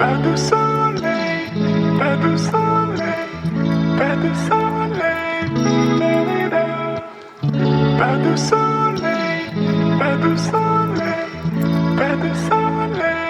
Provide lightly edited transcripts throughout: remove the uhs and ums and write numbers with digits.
Pas de soleil, pas de soleil, pas de soleil, pas de soleil, pas de soleil, pas de soleil.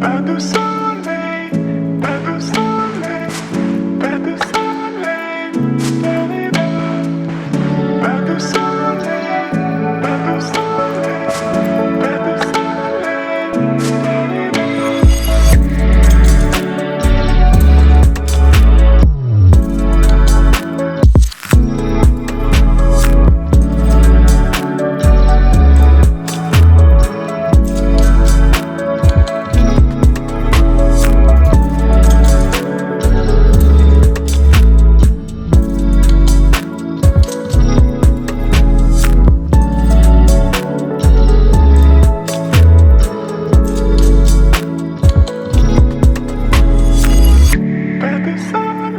Pas de soleil, pas de soleil, pas de soleil, pas de soleil, pas de soleil, pas de soleil. Pas de soleil.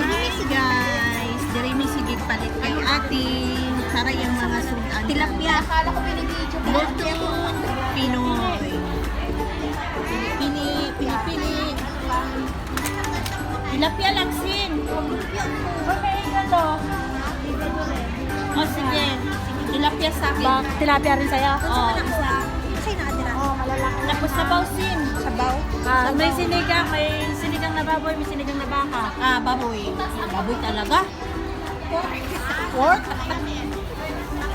Hi guys! Diri mi sige palit kay ate. Para yung mga sudan. Tilapia. Akala ko binibidyo ko. Lutong Pinoy. Pili, pili, pili. Tilapia lang sin. Okay, ano? O sige. Tilapia sa akin. Bak, tilapia rin sa'yo? Oo, isa. Oo, malalaki. Tapos sabaw sin. Sabaw? Ah, may sinigang na baboy, may sinigang na baka. Ah, baboy. Baboy talaga. Pork?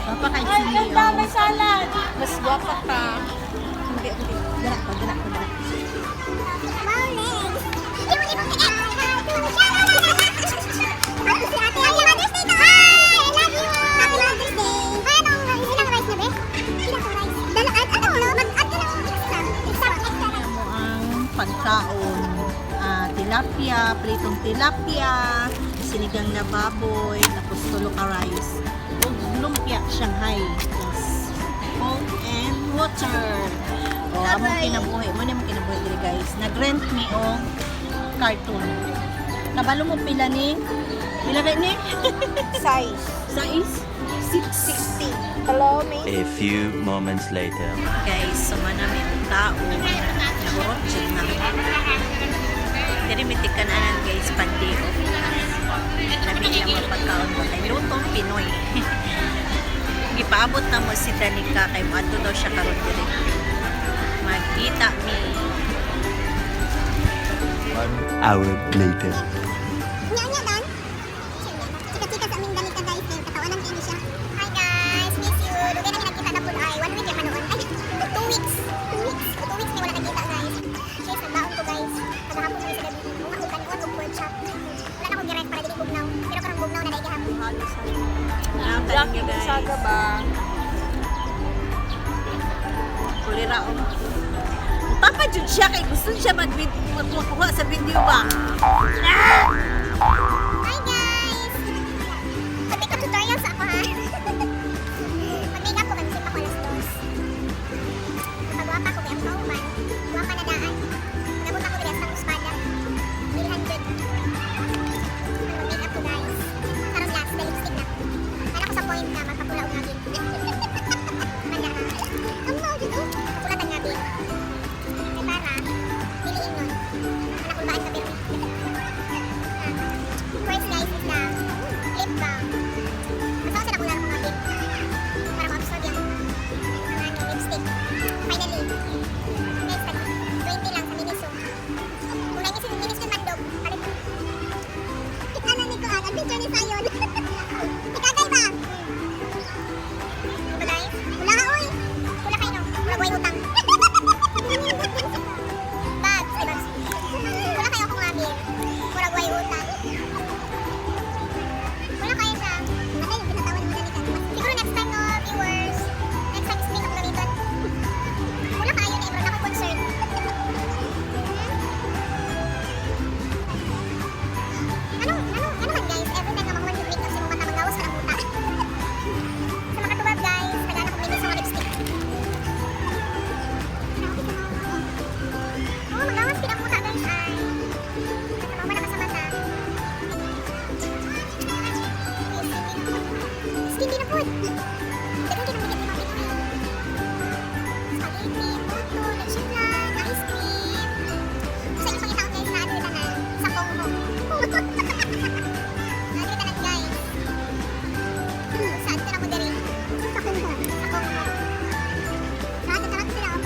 Papa kay Ay, sili. ganda, may salad! Mas gwapa ka. Hindi, hindi. Dara ko, dara ko, dara. Mo ang pagkaon. Ah, tilapia, pritong tilapia, sinigang na baboy, tapos tulo ka rice. Ug lumpia Shanghai. Yes. Coke and water. O, among kinabuhi. Mo na among kinabuhi diri guys. Nag-rent mi og cartoon. Kabalo mo pila ni? Pila kay ni? Size. Size? Six. 60. Hello, mate. A few moments later. Guys, suma namin ang tao. Nagurot siya na. Diri mi kananan guys, pandi off. Labi niya mga pagkaon ko kay lutong Pinoy. Gipaabot na mo si Danica kay moadto daw siya karon diri. Magkita mi. 1 hour later. Nya dan. Chika-chika sa aming Danica guys, kay katawanan kini siya. Hi guys, miss you. Dugay na nagkita na pud ay 1 week man noon. Ay, 2 weeks. 2 weeks. 2 weeks ni wala nagkita. Jackie ninyo, guys. Gonzaga ba? Kulira o. Papa jud siya kay gusto siya mag magkuha sa video ba. Hi guys! Mag-makeup tutorial sa ako ha. Mag-makeup ko kasi pa ko alas 2. Pagwapa ko kay ang kauban. Gwapa na daan. Nabot ako diri sa espada. Bilhan jud. Ano, mag-makeup ko guys. Karon last, the lipstick na. Ana ko sa point na magpapula og ngabin. Manda ha. Ang mao jud oh. Papula tag ngabin. Kay para dili ingon. Ana kulbaan ka pero. First guys is the lip balm. Basta ko sa nakular mga lip para ma-absorb yung ang ano, lipstick. Finally. Guys, tag 20 lang sa Miniso. Kung nangis yung Miniso yung mandog, palit ko. Ano ni ko, ang adventure ni Sayon. Ikagay ba? Diba guys? Wala ka, oy! Wala kayo, no? Wala buhay utang. Bags, ay bags. Wala kayo akong labi. Wala buhay utang. Wala kayo siya. Matay yung pinatawan mo na ni Kan. Siguro next time no, viewers. Next time is makeup gamiton. Wala kayo na ibro na concern. Anong, anong, ano man guys, every time nga mahuman yung makeup sa imong mata, magawas ka ng buta. Sa makatubab guys, tagaan akong minis sa lipstick. Oh, magawas kita ang buta guys ay. Nasa na ka sa mata. Skinny na po. Daghang kinang bigat ni Mami Noy. Spaghetti, puto, leche flan, ice cream. Sa inyo pangitaon guys na adto tanan sa Kongho. Adto tanan guys. Sa adto na mo diri. Sa Kongho. Sa Kongho. Sa adto tanan sila. Oh.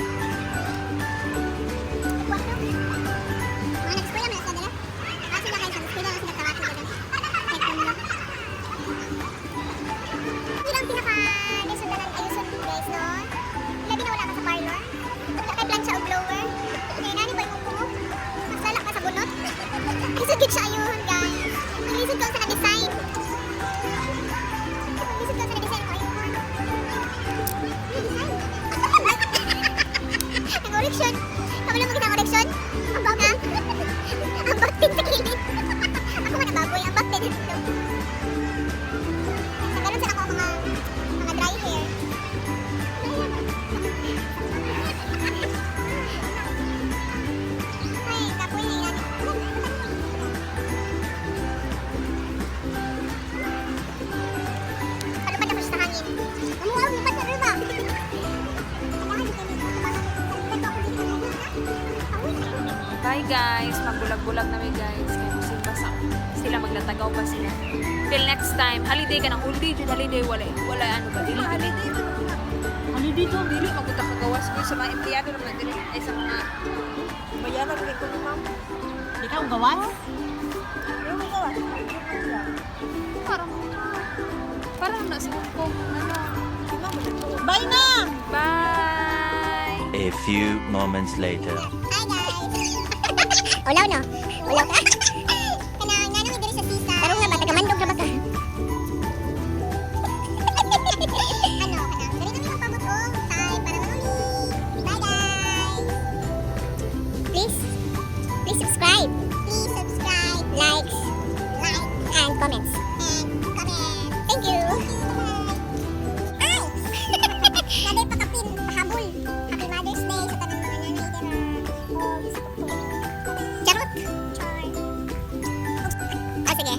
Taekwondo. Mga nag-eskwela man sila dala. Ah, sila guys, nag-eskwela na sila karate dala. Taekwondo. Yun ang pinaka lesson tanan ayuson guys no. Labi na wala ka sa parlor. Wala kay plancha o blower. Kaya nani ba imong buhok? Masala ka sa bunot. Lisod gid siya ayuhon guys. Ang lisod ka sa na-design. Ang lisod ka sa na-design mo ayuhon. May design. Ang erection. Kabalo mo kita ang erection? Ang baboy. Ang baktin sa kilid. Ako man ang baboy. Ang baktin dito. Naganon sa ako ang mga dry hair. Ay, kapoy na yan. Palupad ako siya sa hangin. Amuaw, lupad na riba. Bye guys! Magbulag-bulag na mi guys. Kaya musimba sa sila maglatagaw pa sila. Till next time. Holiday ka ng whole day. Jud holiday wala wala ano ba dili holiday. Holiday to. Dili maguta kagawas ko sa mga empleyado naman dili ay sa mga Bayaran kay ko ni ma'am. Di ka gawas? Parang parang nasa Hong Kong ano. Bye na. Bye. A few moments later. Hi guys! Ulaw no? Ulaw ka? Kanang nanong diri sa sisa. Tarong nga ba taga-mandog ra ba ka? Ano kanang diri kami magpabot og time para manuli. Bye guys. Please please subscribe. Please subscribe, likes, like and comments. And comment. Thank you. Ay! Naday pakapin, pahabol. Happy Mother's Day sa tanang mga nanay dira. O sa Charot. Char. Ah, sige.